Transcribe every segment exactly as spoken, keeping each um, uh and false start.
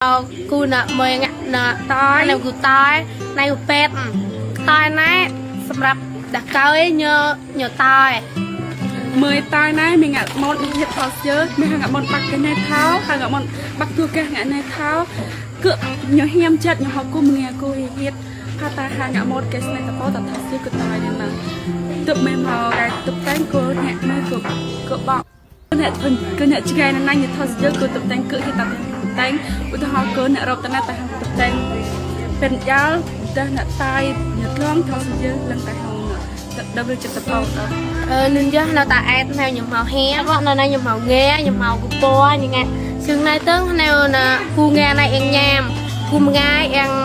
Ơ, gơ̆ nă mơi ngă nă tơi. Nă gơ̆ tơi, nă gơ̆ pet. Tơi nă sơmrăp đah kơi ñu, ñu tơi. Mơi tơi nă mơi ngă mơ̆n hiăp thâo sơjơ̆, mơi hăng ngă mơ̆n ƀăk kơ nai thâo, hăng ngă mơ̆n ƀăk tuh kơ ngă nai thâo. Kơ ñu hiam čăt ñu hơkŭm ngă kơ hiăp. Hă ta hăng ngă mơ̆n kơ snai ta pô ta thâo sơjơ̆ kơ tơi nă. Tŭ mơi hmâo gai tŭ tañ kơ nă mơi kơ, kơ ƀơ̆ng. Kơ nă thun, kơ nă čơgai nă nă ñu thâo sơjơ̆ kơ tŭ tañ kơ hiăp ta tŭ tañ. Ƀu ta hơkŭm nă rŏp ta nă ta hăng tŭ tañ. Pơ̆n jal, dah nă tơi, ñu tlŏng thâo sơjơ̆ lăng ta hăng nă. Đa-, đa ƀlơi čăt ta pô ta. Ơ, anŭn yơh nă ta ĕt nă ñu hmâo hiam, nă nă ñu hmâo ngă, ñu hmâo gơ̆ pô, ñu ngă. Sưng nă tơ̆ng nă nă gơ̆ ngă nă eng ñam, gơ̆ mơngai eng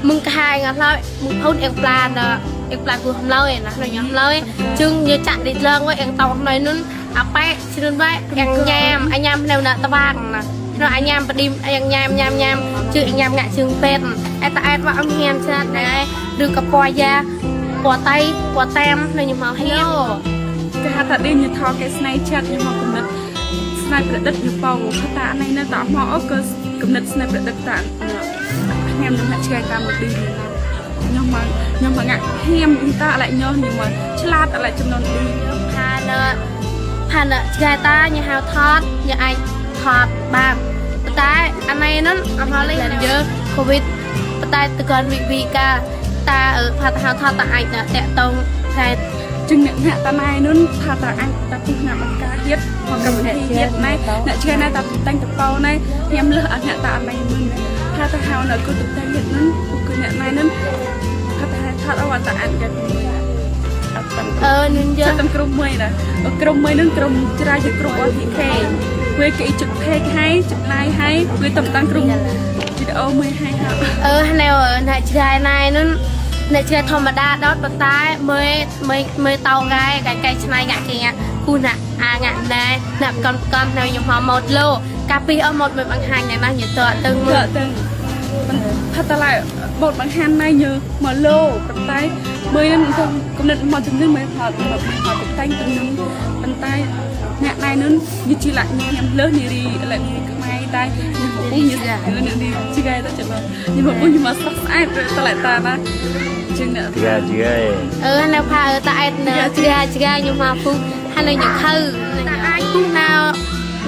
mơ̆ng kơ hai ngă hlơi, mơ̆ng phŭn eng pla nă, eng pla gơ̆ hmâo nă, nă ñu hmâo. Sưng ñu čăt đĭ lăng wơ̆t eng tŏ hmâo anŭn, apĕ Sĭt nŭn wơ̆t, eng ñam, añam hneo nă tơwang nă. Hneo añam pơđĭm, eng ñam, ñam, ñam. Čư̆ eng ñam ngă čư̆ pet. Ĕt ta ĕt wơ̆t ăm hiam čăt nă. Rơ̆ kơ pô ya, pô tơi, pô tem, hneo ñu hmâo hiam. Kơ hă ta đĭ ñu thâo kơ snai čăt ñu hmâo kơmnit. Snai pơđĭt ñu pô, kơ ta anai nă ta hmâo ôh kơ kơmnit snai pơđĭt ta. Hiam nŭn hă čơgai ta mơ̆ đĭ ñu nă. Ñu hmâo, ñu hmâo ngă hiam ƀing ta lĕ ñu, ñu hmâo čơlat lĕ čơnŭn đĭ. Phă nă, phă nă čơgai ta ñu hmâo thot, ñu ai thot ƀă. Pơtai anai nŭn, hmâo lĕ nŭn yơh, covid. Pơtai tơgŭn wĭ wĭ kơ ta, ơ, phă ta hmâo thot ta ai nă tĕ tông, phă. Čơ̆ng nă ngă ta anai nŭn, phă ta ai ta pŭ ngă ƀă kơ hiăp. Hơkŭm hiăp nai, nă čơgai nai ta tŭ tañ ta pô nai, hiam lĕ ană ta amai mơ̆n. Hă ta hmâo nă gơ̆ tŭ tañ hiăp nŭn, gơ̆ ngă nai nŭn. Hă ta hmâo thot ôh wơ̆t ta ăn gơ̆. Ơ, nŭn yơh. Čăt tăm krŭm mơi nă. Ơ, krŭm mơi nŭn krŭm čơrai jơ̆ krŭm ƀôn thị khê. Wơ̆t kơ ih čŭt phek hai, čŭt lai hai, wơ̆t tăm tăm krŭm. Čŭt ơ mơi hai hă. Ơ, hneo, ơ, nă čơgai nai nŭn, nă čơgai thơm đa đôč pơtai, mơi Mơi, mơi tŏ gai, gai, gai čơnai ngă kơ ngă, gơ̆ nă, a, ngă nai, nă pơkŏn pơkŏn hneo ñu hmâo mơ̆t lô. Kơ pih ôh mơ̆t mơi ƀăng hăn nă ñu tŏ tơ̆ng mơ̆n. Tŏ tơ̆ng. Phă ta lĕ, mơ̆t ƀăng hăn nă ñu hmâo lô, pơtai. Mơi nŭn tơ̆ng, kơmnit mơ̆t tơ̆ng nŭn mơi hmâo, mơi hmâo tŏ tañ tơ̆ng nŭn. Pơtai, ngă nai nŭn, ñu či lăk ñu hiam lĕ ñu ri, lĕ ñu ri kơ mai tai, ñu hmâo ƀuh ñu, ñu ri či gai ta čơnai. Ñu hmâo ƀuh ñu hmâo săk săk, tơlơi ta nă. Jing nă. Čơgai, čơgai. Ơ, hneo phă, ơ, ta ĕt nă. Čơgai, čơgai, ñu hmâo ƀuh. Hneo ñu khâu. Ta ai ƀuh nă,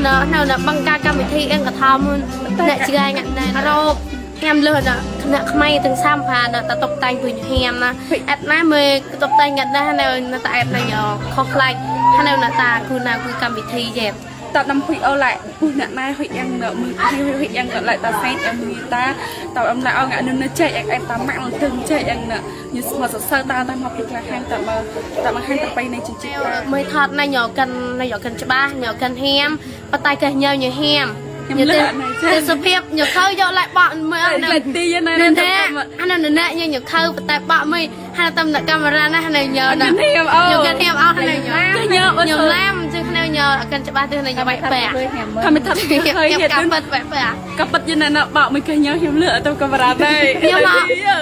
nă, hneo nă ƀăng kơ kơ mơi thi eng kơ thâo mơ̆n. Nă čơgai ngă nă. Arô. Hiam lĕ nă, nă kơmơi tơ̆ng sam phă nă, ta tŏ tañ ƀuh ñu hiam nă. Ĕt nă mơi tŏ tañ ngă nă, hneo nă ta ĕt nă ñu. Khŏk lač. Hneo nă ta gơ̆ nă gơ̆ kơ mơi thi yet. Ta năm hui ôh lĕ, ƀuh nă nai hui yang nă, mơi hui hui yang nă lĕ ta sĕt yang mơi ta, ta năm lĕ ôh ngă nŭn nă čai yang ĕt ta mă nŭn tơ̆ng čai yang nă, ñu hmâo sơsơ ta, ta hmâo pik la hăng ta mă, ta mă hăng ta pai nai čin čin ta. Mơi thot nă ñu kăn, nă ñu kăn čơƀah, ñu kăn hiam, pơtai kơ ñu ñu hiam. Ñu tơ, tơ sơphip, ñu khâu yơh lĕ ƀă mơi ôh nă. Nă, nă, nă, ñu, ñu khâu pơtai ƀă mơi. Hnă tăm nă kamera nă, hnă ñu nă. Ñu kăn hiam ôh. Ñu kăn hiam ôh, hnă ñu. Ñu mlam, čư̆ hnă ñu, kăn čơƀah tơ hnă ñu ƀai ƀă. Kơ mơi thot hơi hiam hiam kơ pơt ƀai ƀă. Kơ pơt ñu nă nă ƀă mơi kơ ñu hiam lĕ tăm kamera nai. Ñu mă,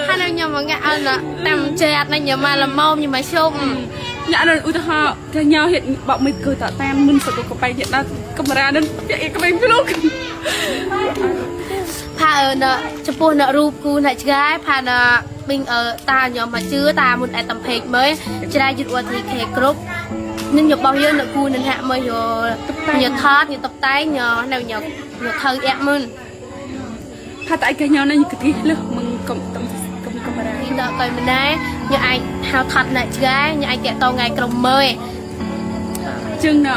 hnă ñu mă ngă ôh nă, tăm čơt nă ñu mă lăm mom, ñu mă sum. Ñu nă ƀu tơhă, kơ ñu hiam ƀă mơi kơ ta tăm mơ̆n sơkơ kơ pai hiam nă kamera nŭn, hiam kơ pai vlog. Phă, ơ, nă, čơpuh nă rup gơ̆ nă čơgai, phă nă Ƀing, ơ, ta ñu mă čư̆ ta mŭn ai tăm phek mơi, čơrai jŭt ua thi khê krŭp. Nŭn ñu ƀuh yơh nă gơ̆ nŭn hă mơi ñu, ñu thot, ñu tŏ tañ, ñu, nă ñu, ñu khâu ĕp mŭn. Hă ta ai kơ ñu nă ñu kơtih lĕ mơ̆ng kơ̆m, tăm, kơ̆m, kơ̆m ră. Ñu tŏ kơi mơnai, ñu ai hmâo thot nă čơgai, ñu ai tĕ tŏ ngai krŭm mơi. Jing nă,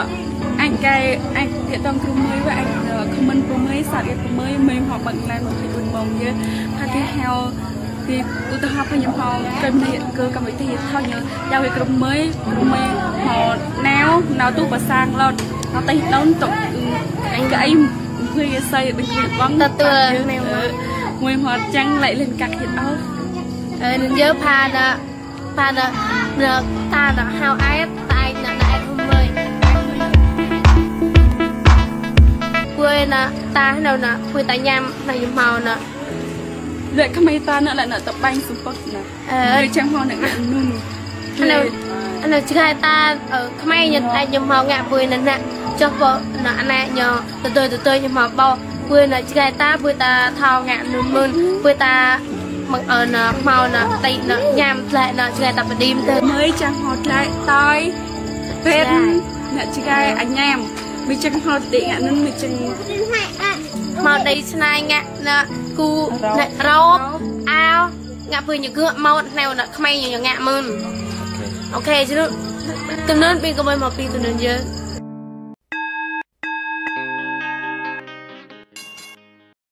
ai kơ, ai tĕ tŏ krŭm mơi wơ̆t ai, ơ, comment pơ mơi, sat ĕp pơ mơi, mơi hmâo ƀăng lan mơi ƀun ƀơ̆ng yơh. Hă kơ hmâo Thì ƀu tơhă phă ñu hmâo kơ mơi kơ kơ mơi tĕ thâo ñu, yua kơ krŭm mơi, krŭm mơi hmâo nao, nao tŭ pơ sang lŏn, nao tĕ nao tŭ, ư, kơ ai mơi sai đing kơ ƀơ̆ng. Tơ tơ, ơ, mơi hmâo čang lĕ lĕn kăk hit ôh. Ơ, nŭn yơh phă nă, phă nă, nă, ta nă hmâo ai, ta ai nă, nă ai hŭm mơi. Kuai nă, ta nă, nă, kuai ta ñam, nă, ñu hmâo nă. Lĕ kơ mơi ta nă, lĕ nă, tơƀañ sum pơk nă. Ơ. Mơi čang hmâo nă ngă nŭn. Anŭn, anŭn čơgai ta, ơ, kơ mơi ñu, ai ñu hmâo ngă ƀơi nă nă. Čoh pô nă anai ñu, tơdơi tơdơi ñu hmâo ƀô̆. Bơ nă čơkai ta, bơ ta thâo ngă nun mơn, bơ ta mơ̆ng ơ nă hmâo nă tĭ nă ñam tlĕ nă čơkai ta pơđim tơ. Mơi čang hmâo tlĕ tơi. Pet nă čơkai añam. Mơi čang hmâo tĭ ngă nun mơi čang hmâo đei snai ngă nă ku nă rôp ao. Ngă bơ ñu gơ̆ hmâo hneo nă kơmơi ñu ngă mơn. Ok, čơnŭ. Tơnŭn ƀing kơmơi hmâo pi tơnŭn yơh.